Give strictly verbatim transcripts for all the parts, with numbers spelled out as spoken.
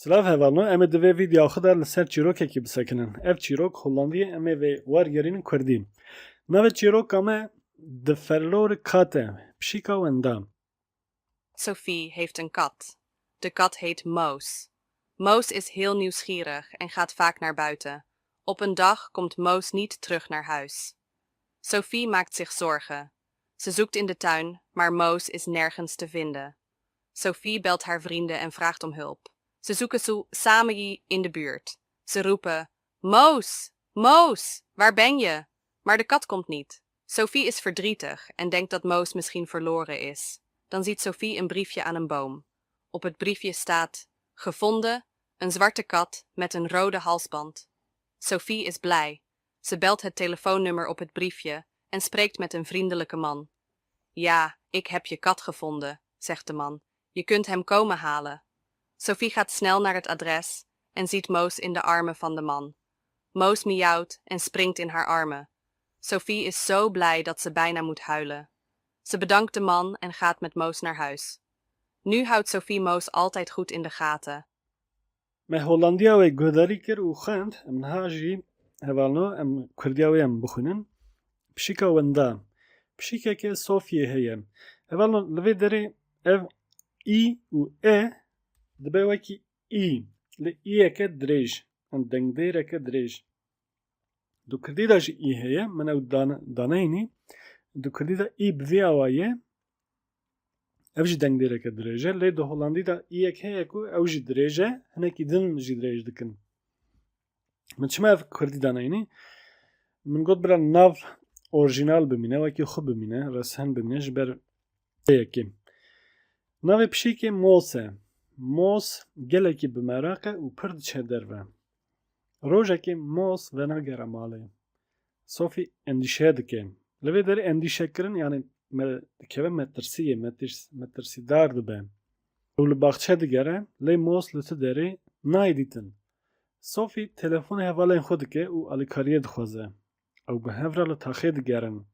Silav hevalno, em ê di vê vîdyoya xwe de li ser çîrokekî bisekinin. Ev çîrok Hollandî ye, em ê vê wergerînin Kurdî. Navê çîroka me Di Ferlor Kat e, pişîka wenda. Sophie heeft een kat. De kat heet Moos. Moos is heel nieuwsgierig en gaat vaak naar buiten. Op een dag komt Moos niet terug naar huis. Sophie maakt zich zorgen. Ze zoekt in de tuin, maar Moos is nergens te vinden. Sophie belt haar vrienden en vraagt om hulp. Ze zoeken zo samen in de buurt. Ze roepen: Moos! Moos! Waar ben je? Maar de kat komt niet. Sophie is verdrietig en denkt dat Moos misschien verloren is. Dan ziet Sophie een briefje aan een boom. Op het briefje staat: Gevonden, een zwarte kat met een rode halsband. Sophie is blij. Ze belt het telefoonnummer op het briefje en spreekt met een vriendelijke man. Ja, ik heb je kat gevonden, zegt de man. Je kunt hem komen halen. Sophie gaat snel naar het adres en ziet Moos in de armen van de man. Moos miauwt en springt in haar armen. Sophie is zo blij dat ze bijna moet huilen. Ze bedankt de man en gaat met Moos naar huis. Nu houdt Sophie Moos altijd goed in de gaten. Me Hollandiya wê guhdarî kir û xwend, em niha jî hevalno, em Kurdiya wê em bixwînin. Pişika wenda. Pişikeke Sofiyê heye. Hevalno, li vê derê ev î û e dibe wekî î. Li îyeke dirêj, em dengdêreke dirêj. Di Kurdî de jî î heye, min ew dane-, daneyînî. Di Kurdî de î bi vî awa ye. Ev jî dengdêreke dirêj e. Lê di Hollandî de îyek heye ku ew jî dirêj e, hinekî din jî dirêj dikin. Min çima ev Kurdî daneyînî? Min got bira nav orjînal bimîne, wekî xwe bimîne, resen bimîne ji ber vê yekê. Navê pişikê Mos e. Mos gelekî bi meraq e û pir diçe derve. Rojekê Mos venagere malê. Sophie endîşe dike. Li vê derê endîşekirin, yanî me-, dikeve metirsiyê, metirs-, metirsîdar dibe. Ew li baxçe digere, lê Mos li tu derê nayê dîtin. Sophie telefonê hevalên xwe dike û alîkariyê dixwaze. Ew bi hev re li taxê digerin.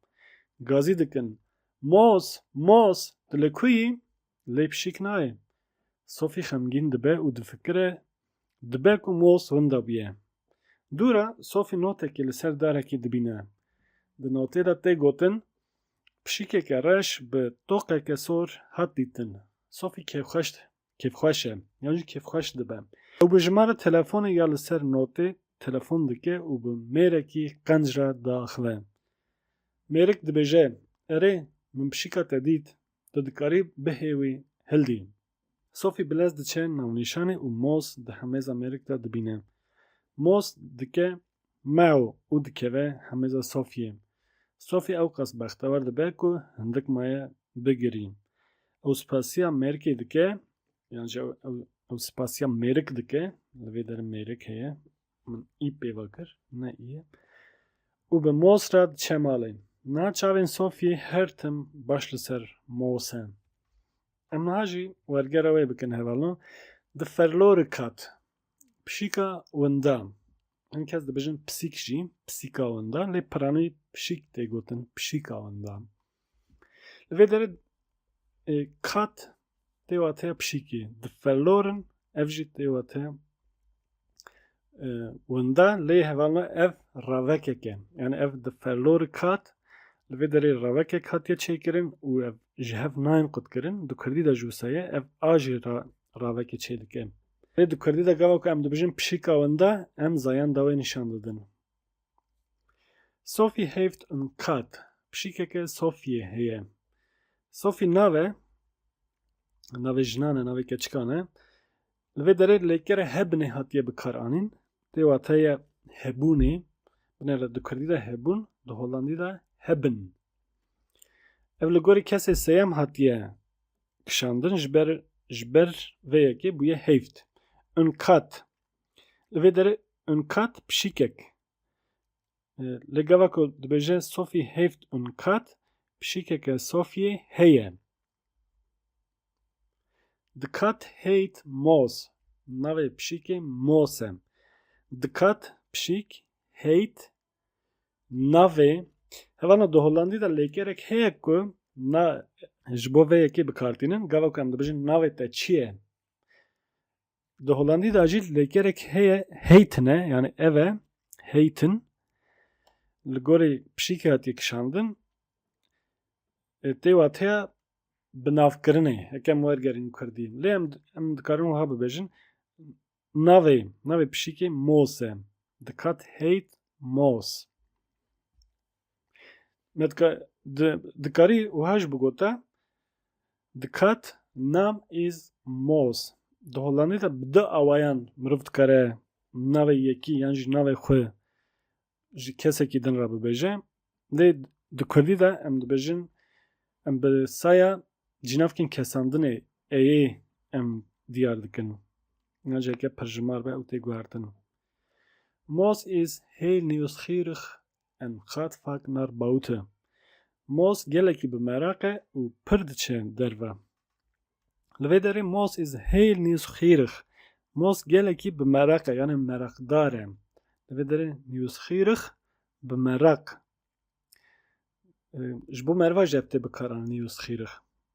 Gazî dikin. Mos, Mos, tu li ku yî? Lê pişik nayê. Sophie xemgîn dibe û difikire, dibe ku Mos winda bûye. Dû re Sophie notekê li ser darekê dibîne. Di notê de tê gotin, pişikeke reş bi toqeke sor hat dîtin. Sophie kêfxweş, kêfxweş e, yan jî kêfxweş dibe. Ew bi jimara telefonê ya li ser notê telefon dike û bi mêrekî qenc re diaxive. Mêrik dibêje, Erê, min pişika te dît, tu dikarî bihê wî hildî. Sophie bi lez diçe navnîşanê û Mos di hemêza mêrik de dibîne. Mos dike mew û dikeve hemêza Sophie'yê. Sophie ewqas bextewar dibe ku hindik maye bigirî. Ew spasiya mêrikê dike, yan jî ew, ew, ew spasiya mêrik dike, li vê derê mêrik heye, min î pê ve kir, ne î ye. Û bi Mos re diçe malê. Niha çavên Sophie'yê her tim baş li ser Mos e. Em niha jî wergera wê bikin hevalno. Di Ferlori Kat. Pişika winda. Hin kes dibêjin pisîk jî, pisîka winda. Lê piranî pişîk tê gotin, pişîka winda. Li vê derê, e, kat tê wateya pişîkê. Di Ferlorin ev jî tê wateya e, winda, lê hevalno ev ravekek e. Yani ev di Ferlori Kat, li vê derê ravekek hatiye çêkirin û ev ji hev nayên qutkirin. Di Kurdî de jî wisa ye, ev a jî ra-, ravekê çêdike. Lê di Kurdî de gava ku em dibêjin pişika winda, em zayenda wê nîşan didin. Sophie heeft een kat. Pişikeke Sophie'yê heye. Sophie nav e, navê jinan e, navê keçikan e. Li vê derê lêkere hebinê hatiye bikaranîn. Tê wateya hebûnê. Binêre di Kurdî de hebûn, di Hollandî de hebin. Ev li gorî kesê sêyem hatiye kişandin, ji ber, ji ber vê yekê bûye heyft. Een kat. Li vê derê een kat pişikek. E, lê gava ku dibêje Sophie heeft een kat, pişikeke Sophie'yê heye. De kat heet Mos. Navê pişikê Mos e. De kat pişik heet navê. Hevalno di Hollandî de lêkerek heye ku na, ji bo vê yekê bi kar tînin. Gava ku em dibêjin navê te çi ye? Di Holandî de jî lêkerek heye, heytin e, yani ev e, heytin. Li gorî pişîkê hatiye kişandin. E, tê wateya binavkirinê, heke em wergerîn kurdî. Lê em, em dikarin wiha bibêjin, navê, navê pişîkê Moos e. Dikat heyt Moos. Me dika-, di-, dikarî wiha jî bigota, dikat naam is Moos. Di Holandî de bi du awayan mirov dikare navê yekî yan jî navê xwe ji kesekî din re bibêje. Lê di kurdî de em dibêjin, em bi saya cînavkên kesandinê eyê em diyar dikin. Yan jî heke pirjimar be ew tê guhertin. Moos is heel nieuwsgierig en gaat vaak naar buiten. Moos gelekî bi meraq e û pir diçe derve. Li vê derê Moos is heel nieuwsgierig. Moos gelekî bi meraq e, yani meraqdar e. Li vê derê nieuwsgierig, bi meraq. E, ji bo meriva jî ev tê bikaran nieuwsgierig.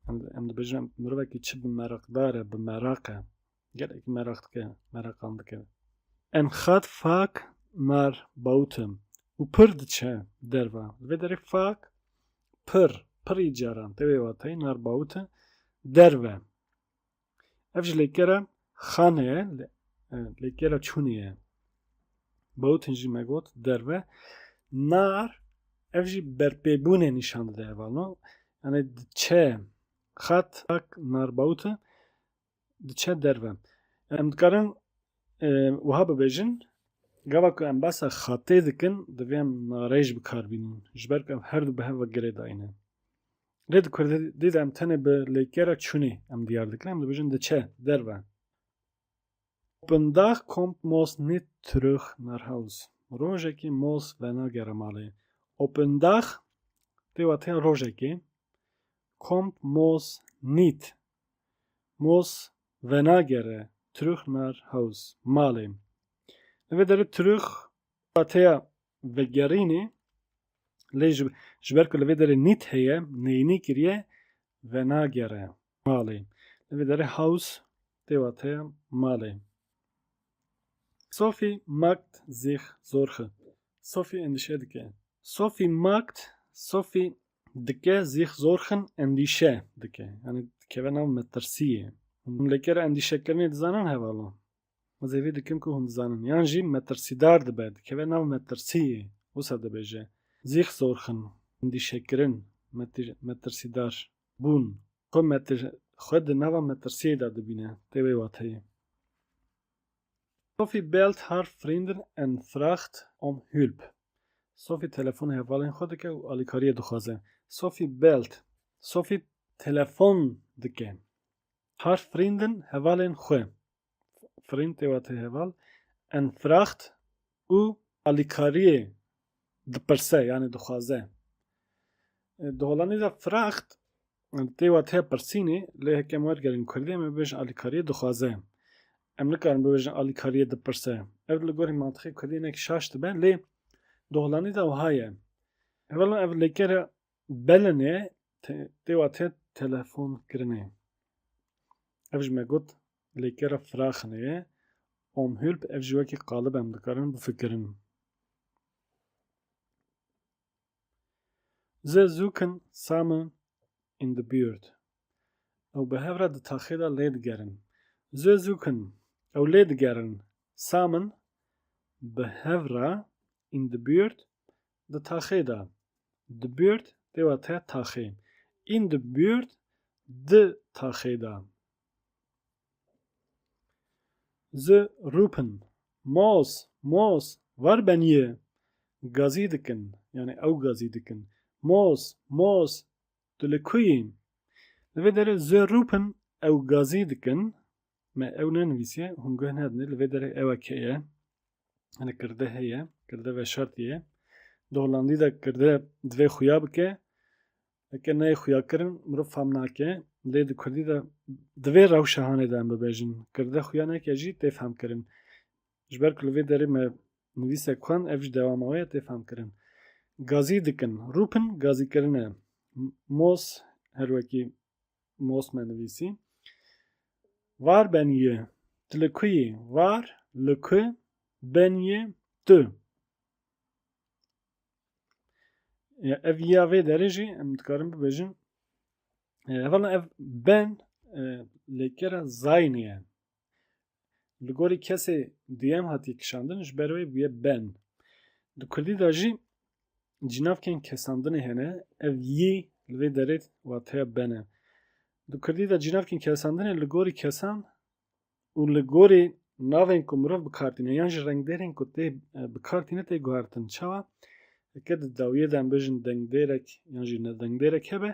Em, em dibêjin mirovekî çi bi meraqdar e, bi meraq e. Gelekî meraq dike, meraqan dike. En gaat vaak naar buiten. Û pir diçe derve. Li vê derê vaak, pir, pirî caran. Tê wê wateyê naar buiten, derve. Ev jî lêkera gaan e, lê-, e, lêkera çûnê ye. Buiten jî me got derve. Naar, ev jî berpêbûnê nîşan dide hevalno. Yani diçe, gaat vaak naar buiten, diçe derve. Em dikarin, e, wiha bibêjin, gava ku em behsa xatê dikin, divê em narê jî bi kar bînin. Ji ber ku ev her du bi hev ve girêdayî ne. Lê di kurdî de em tenê bi lêkera çûnê em diyar dikin, em dibêjin diçe derve. Op een dag komt Moos niet terug naar huis. Rojekê Moos venagere malê. Op een dag, tê wateya rojekê, komt Moos niet. Moos venagere terug naar huis. Malê. Li vê derê terug wateya vegerînê, lê ji, ji ber ku li vê derê niet heye, neyînî kiriye, venagere malê. Li vê derê huis tê wateya malê. Sophie maakt zich zorgen. Sophie endişe dike. Sophie maakt, Sophie dike zich zorgen endişe dike. Yani dikeve nav metirsiyê. Hûn lêkera endîşekirinê dizanin hevalno? Ez hêvî dikim ku hûn dizanin. Yan jî metirsîdar dibe, dikeve nav metirsiyê. Wisa dibêje. Sich sorgen, endîşekirin, metir-, metirsîdar bûn. Xwe metir-, xwe di nava metirsiyê de dibîne. Tê wê wateyê. Sophie bellt haar vrienden en vraagt om hulp. Sophie telefon hevalên xwe dike û alîkariyê dixwaze. Sophie bellt. Sophie telefon dike. Haar vrienden, hevalên xwe. Vriend tê wate heval. En vraagt û alîkariyê dipirse, yani dixwaze. E, di Holandî de vraagt tê wate pirsînê, lê heke em wergerin kurdî, em ê bêjin alîkariyê dixwaze. Em nikarin bibêjin alîkariyê dipirse. Ev li gorî mantixê kurdî hinek şaş dibe, lê di Holandî de wiha ye. Hevalno ev lêkere bellen e, te-, tê wate telefon kirinê. Ev jî me got lêkera fraxinê ye. Om hulp, ev jî wekî qalib em dikarin bifikirin. Ze suchen samen in de buurt. Ew bi hev re di taxê de lê digerin. Ze suchen, ew lê digerin. Samen, bi hev re, in de buurt, di taxê de. De buurt, tê wate taxê. In de buurt, di taxê de. Ze roepen. Moos, Moos, waar ben je? Gazî dikin. Yani ew gazî dikin. Moos, Moos, tu li ku yî? Li vê derê ze roepen ew gazî dikin. Me ew nenivîsiye, hûn guh nedinê. Li vê derê ewek heye. Yani kirde heye, kirde veşartî ye. Di Holandî de kirde divê xuya bike. Heke neyê xuya kirin, mirov fam nake. Lê di kurdî de di vê rewşa hanê de em bibêjin. Kirde xuya neke jî tê fem kirin. Ji ber ku li vê derê me nivîsek xwend, ev jî dewama wê ye, tê fem kirin. Gazî dikin. Roepen gazîkirin e. M-, Moos her wekî Moos me nivîsî. Waar ben je? Tu li ku yî? War, li ku, ben yê, tu. Ya, ev ya vê derê jî em dikarin bibêjin. E, hevalno ev ben, e, lêkera zaynê ye. Li gorî kesê duyem hatiye kişandin, ji ber wê bûye ben. Di kurdî de jî cînavkên kesandinê hene. Ev yî li vê derê wateya ben e. Di kurdî de cînavkên kesandinê li gorî kesan û li gorî navên ku mirov bi kar tîne yan jî rengdêrên ku tê, e, bi kar tîne tê guhertin. Çawa? Heke di dawiyê de em bêjin dengdêrek yan jî nedengdêrek hebe,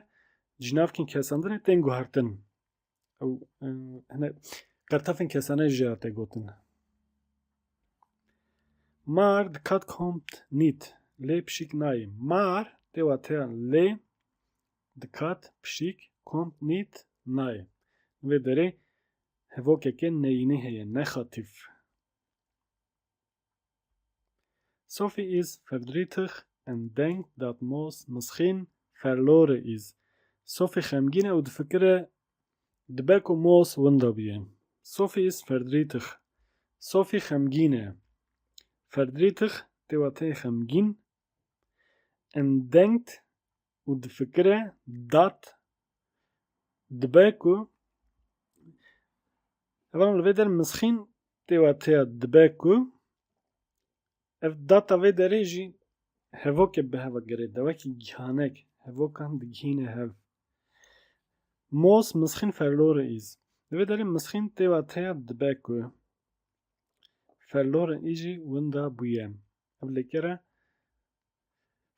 cînavkên kesandinê tên guhertin. Ew, e, hene qertefên kesane jê re tê gotin. Maar de kat komt niet. Lê pişik nayê. Maar tê wateya lê, de kat pişik, komt niet nayê. Vê derê hevokeke neyînî heye, negatîf. Sophie is verdrietig en denkt dat Moos misschien verloren is. Sophie xemgîn e û difikire dibe ku Moos winda bûye. Sophie is verdrietig. Sophie xemgîn e. Verdrietig tê wateya xemgîn. En denkt û difikire dat dibe ku, hevalno li vê der misschien tê wateya dibe ku, ev data vê derê jî hevokê bi hev ve girêde, wekî gihanek, hevokan digihîne hev. Moos misschien verloren is. Li vê derê misschien tê wateya dibe ku, verloren is jî winda bûye. Ev lêkere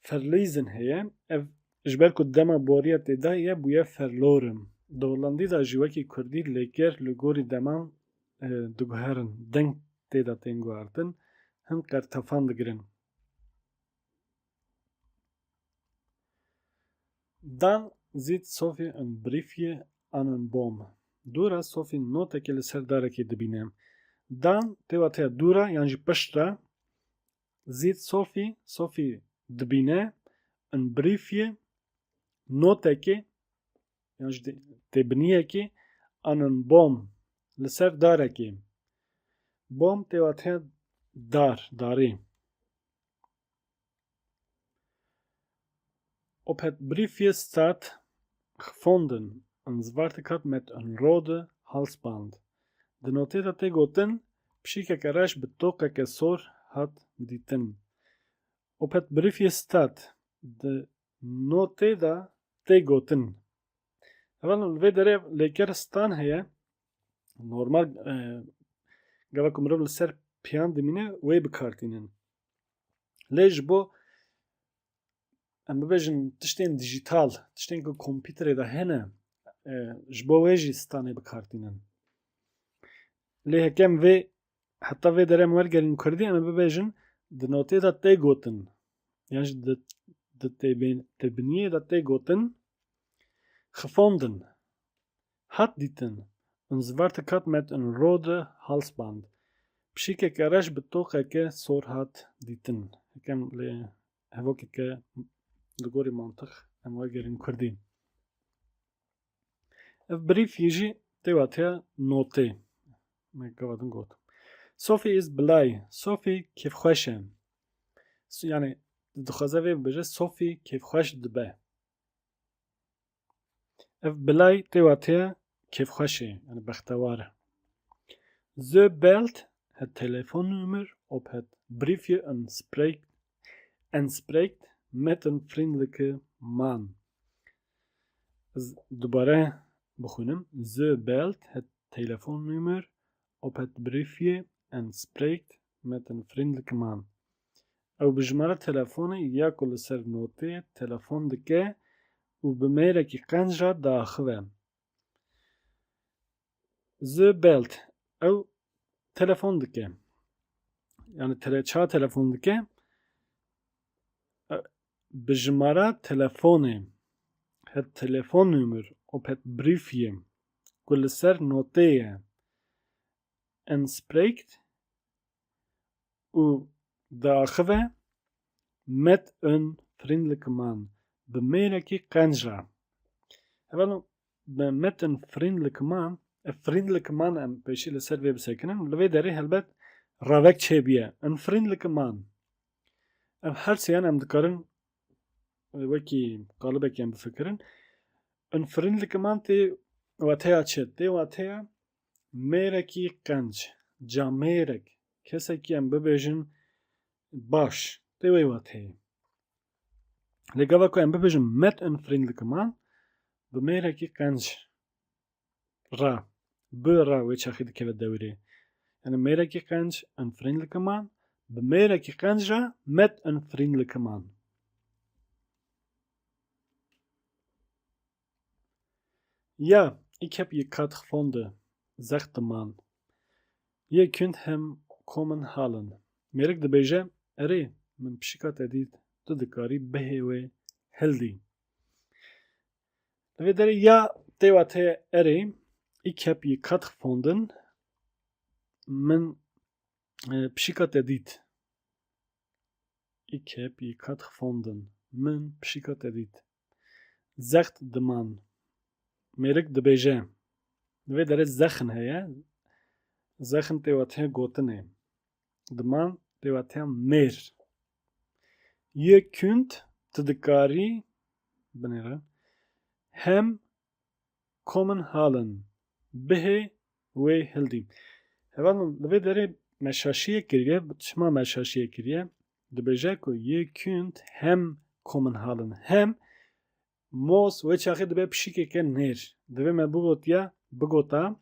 verliezen heye. Ev ji ber ku dema boriya tê de ye, bûye verloren. Di Hollandî de jî wekî kurdî lêker li gorî deman, e, diguherin. Deng tê de tên guhertin. Hin qertefan digirin. Dan sieht Sophie een briefje aan een boom. Dûra Sophie notekê li ser darekê dibîne. Dan tê wateya dûra yan jî piştre. Sieht Sophie, Sophie dibîne, een briefje, notekê, yan jî têbiniyekê, aan een boom, li ser darekê. Boom tê wateya dar, darê. Op het briefje staat gevonden een zwarte kat met een rode halsband. Di notê de tê gotin, pişikeke reş bi toqeke sor hat dîtin. Op het briefje staat, di notê de tê gotin. Hevalno, li vê derê lêker staan heye. Normal, e, gava ku mirov li ser piyan dimîne, wê bi kar tînin. Lê ji bo, em bibêjin, tiştên dijital, tiştên ku kompîterê de hene, e, ji bo wê jî stanê bi kar tînin. Lê heke em vê, heta vê derê em wergerîn kurdî, em ê bibêjin, di notê de tê gotin. Yan jî di, di têbê-, têbiniyê de tê gotin, gevonden. Hat dîtin. Een zwarte kat met een rode halsband. Pişikeke reş bi toqeke sor hat dîtin. Hekem lê hevokeke li gorî mantiq em wergerîn kurdî. Ev brîfî jî tê wateya notê. Me gava din got. Sophie is blij. Sophie kêfxweş e. S-, yani dixwaze vê bibêje Sophie kêfxweş dibe. Ev blij tê wateya kêfxweş e, yani bextewar e. Ze belt het telefoonnummer op het briefje en spreekt, en spreekt met een vriendelijke man. Ez dubare bixwînim. Ze belt het telefoonnummer op het briefje en spreekt met een vriendelijke man. Ew bi jimara telefonê ya ku li ser notê telefon dike û bi mêrekî qenc re diaxive. Ze belt, ew telefon dike. Yani tele-, ça telefon dike? E, bi jimara telefonê, het telefoonnummer op het briefje, ku li ser notê ye. En spreekt û diaxive met een vriendelijke man, bi mêrekî qenc re. Hevalno, bi met een vriendelijke man, Ein freundlicher Mann, em pêşî li ser vê bisekinin. Li vê derê helbet ravek çêbûye. Ein freundlicher Mann. Em her sêyan em dikarin, e, wekî qalibekî em bifikirin. Ein freundlicher Mann tê wateya çi? Tê wateya mêrekî qenc, camêrek, kesekî em bibêjin baş. Tê wê wateyê. Lê gava ku em bibêjin mit ein freundlicher Mann, bi mêrekî qenc re, bi re wê çaxê dikeve dewrê. Yani mêrekî qenc, ein freundlicher Mann, bi mêrekî qenc re mit ein freundlicher Mann. Ja, ich hab ihr Kat gefunden, sagt der Mann. Ihr könnt hem kommen halen. Mêrik dibêje, erê, min pişika te dît, tu dikarî bihê wê hildî. Li vê derê ya tê wateya erê, ich hab ihr Kat gefunden, min, e, pişika te dît. Ich hab ihr Kat gefunden, min pişika te dît. Sagt der Mann. Mêrik dibêje. Li vê derê sagen heye. Sagen tê wateya gotinê. Der Mann tê wateya mêr. Ihr könnt, tu dikarî, binêre, hem kommen halen, bihê wê hildî. Hevalno, li vê derê me şaşiyê kiriye, çima me şaşiyê kiriye? Dibêje ku ihr könnt hem kommen halen. Hem muss wê çaxê dibe pişikeke nêr. Divê me bigotiya, bigota,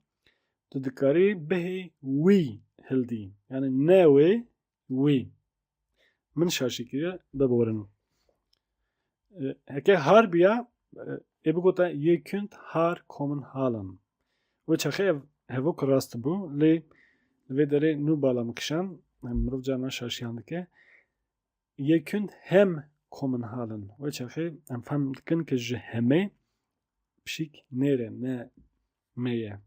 tu dikarî bihê wî hildî. Yani ne wê, wî. Min şaşî kiriye, biborin. E, heke har biya, e, ê bigota, ihr könnt her kommen halen. Wê çaxê ev hevok rast bû, lê li vê derê nû bala min kişand, em mirov carna şaşiyan dike. Ihr könnt hem kommen halen. Wê çaxê em fehm dikin ke ji hemê pişik nêr e, ne me ye.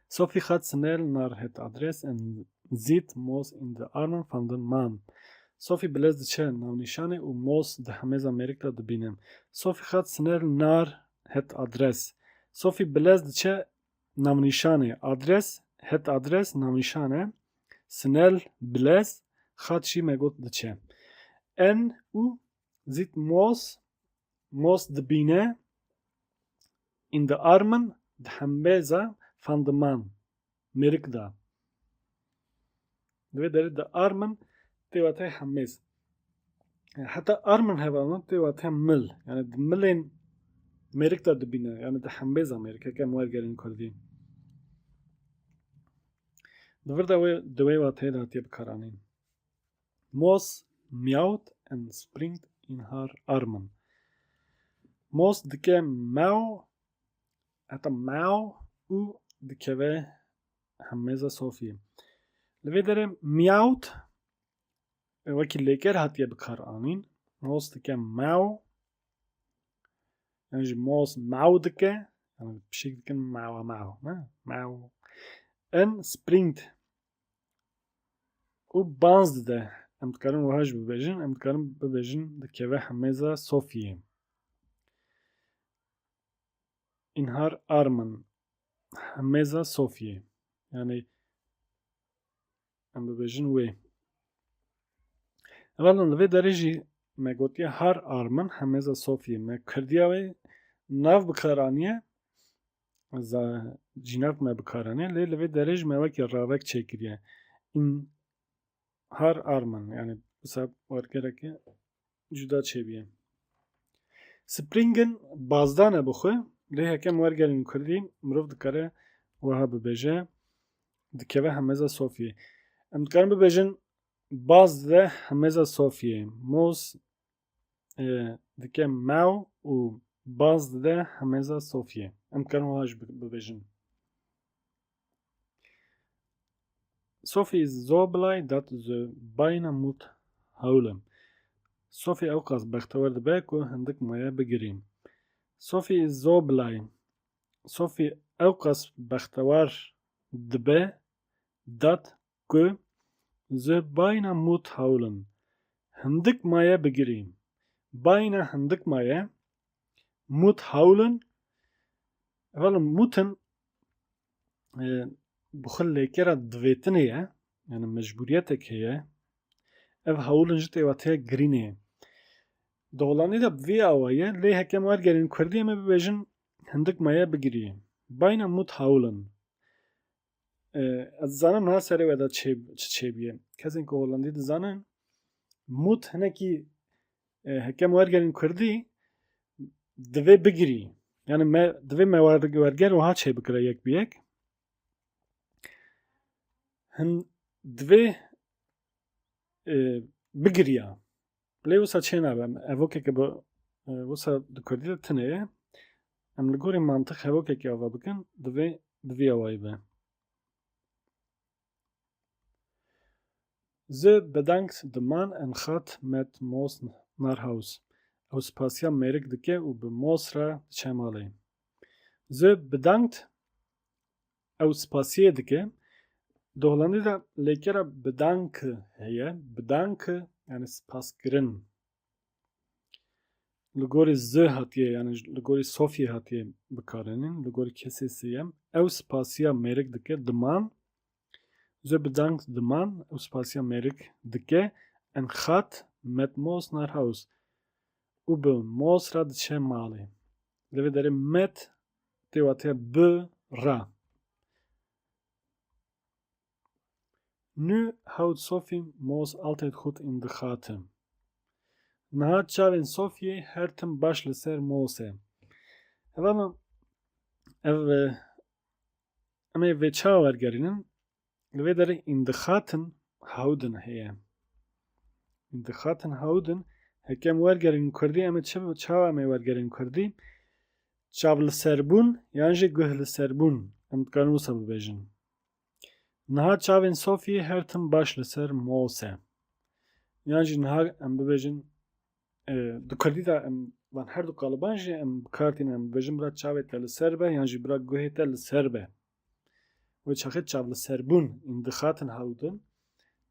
Sophie gaat snel naar het adres en ziet Moos in de armen van den Mann. Sophie bi lez diçe navnîşanê û Moos di hemêza mêrik de dibîne. Sophie gaat snel naar het adres. Sophie bi lez diçe navnîşanê, adres, het adres navnîşan e. Snel, bi lez, gaat jî me got diçe. En û ziet Moos, Moos dibîne, in de armen, di hemêza van den Mann, mêrik de. Di vê derê de armen tê wateya hemêz. Heta armen hevalno tê wateya mil. Yani di milên mêrik de dibîne. Yani di hemêza mêrik. Heke em wergerîn kurdî. Di vir de wê, di wê wateyê de hatiye bikaranîn. Moos miaut en springt in har armen. Moos dike mew, heta mew û dikeve hemêza Sofiyê. Li vê derê miaut, e, wekî lêker hatiye bikaranîn. Moos dike mew. Yan jî Moos mew dike. Yani pişik dikin mewa mew. Ne? Mew. En springt. Û banz dide. Em dikarin wiha jî bibêjin. Em dikarin bibêjin dikeve hemêza Sofiyê. In har armen. Hemêza Sofiyê. Yani em bibêjin wê. Hevalno, li vê derê jî me gotiye har armen hemêza Sofiyê. Me kirdiya wê nav bikar aniye. Za cînav me bikar aniye. Lê li vê derê jî me wekî ravek çêkiriye. In har armen. Yani wisa wergereke cuda çêbûye. Springen bazdane bi xwe, lê heke em wergerin kurdî, mirov dikare wiha bibêje, dikeve hemêza Sofiyê. Em dikarin bibêjin, baz dide hemêza Sofiyê. Moos, e, dike mew û baz dide hemêza Sofiyê. Em dikarin wiha jî bi-, bibêjin. Sophie ist so blei, dat se beina muss heulen. Sophie ewqas bextewar dibe ku hindik maye bigirî. Sophie ist so blei. Sophie ewqas bextewar dibe, dat ku se beina muss heulen. Hindik maye bigirî. Beina hindik maye, muss heulen, Hevalin, mûtin, e, bi xwe lêkera divêtinê ye, yani mecbûriyetek heye. Ev hawilin ji têwatiya girînê ye. Di Holandê de bi vê awa ye, lê heke em wergerên Kurdî em ê bibêjin hindik maye bigirî. Bayna mût hawilin. E, ez dizanim niha serê we de çê, çi çêbûye. Kesên ku Holandî dizanin, mût hinekî, e, heke em wergerên Kurdî, divê bigirî. Yani me, divê me wer-, werger wiha çêbikire yek bi yek. Hin divê, e, bigiriya. Lê wisa çênabe. Em evokeke bi, e, wisa di Kurdî de tune ye. Em li gorî mantiq hevokekê ava bikin, divê, divê awayî be. Ze bedankt de man en gaat met Moos naar huis. Ew spasiya mêrik dike û bi Moos re diçe malê. Ze bedankt, ew spasiyê dike. Di Holandî de lêkera bedanke heye. Bedanke, yani spas kirin. Li gorî ze hatiye, yani li gorî Sofyê hatiye bikaranîn, li gorî kesê sêyem. Ew spasiya mêrik dike, de man. Ze bedankt de man, ew spasiya mêrik dike, en gaat met Moos naar huis. Û bi Moos re diçe malê. Li vê derê met tê watiya bi re. Nu houdt Sophie Moos altijd goed in de gaten. Niha çavên Sofyê her tim baş li ser Moos e. Hevalno, ev, e, em ê vê çawa wergerînin? Li vê derê in de gaten houden heye. In de gaten houden, heke em wergerînin Kurdî, em ê çi, çawa em ê wergerînin Kurdî? Çavliserbûn yan jî guhliserbûn, em dikarin wisa bibêjin. Niha çavên Sofyê her tim baş li ser Moos e. Yan jî niha em bibêjin, e, di Kurdî de em van her du qaliban jî em bi kar tînin, em bibêjin bira çavê te li ser be yan jî bira guhê te li ser be. Wê çaxê çavliserbûn, in de gaten houden,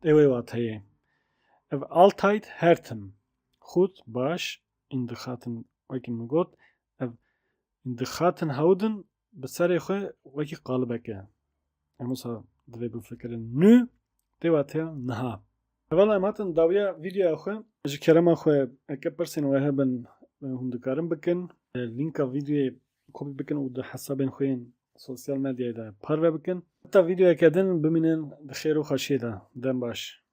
tê wê wateyê. Ev altijd her tim. Goed, baş, in de gaten, wekî min got, ev in de gaten houden bi serê xwe wekî qalibek e. Em wisa divê bifikirin. Nu tê wateya niha. Hevala em hatin dawiya vîdeoya xwe. Ji kerema xwe, eke pirsên we hebin, hûn dikarin bikin. Linka vîdeoyê kopî bikin û di hesabên xwe yên sosyal medyayê de parve bikin. Heta vîdeoyeke din bimînin di xêr û xweşiyê de. Dem baş.